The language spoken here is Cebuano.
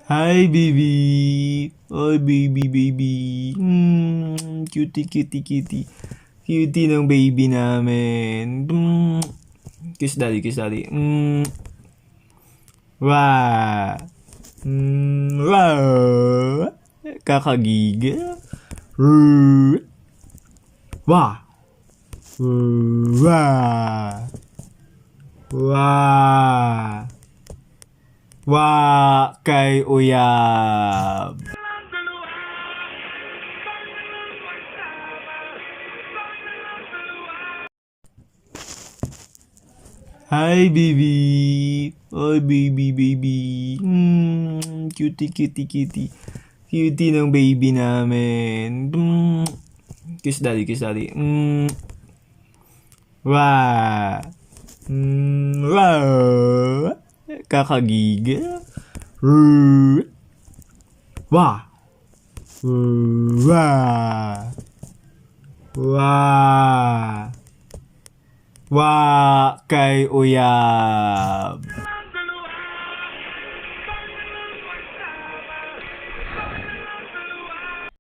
Hi, baby. Hi, baby, baby. Cutie, cutie, cutie. Cutie ng baby namin. Kiss daddy, kiss daddy. Wah. Wah. Kakagigil. Wah. Wah. Wah. Wah kay uyab. Hi, baby. Hi, baby, baby. Cutie, cutie, cutie. Cutie ng baby namin. Kiss daddy, kiss daddy. Wah. Wah. Kakagigil. Wah. Wah. Wah. Wah kay uyab.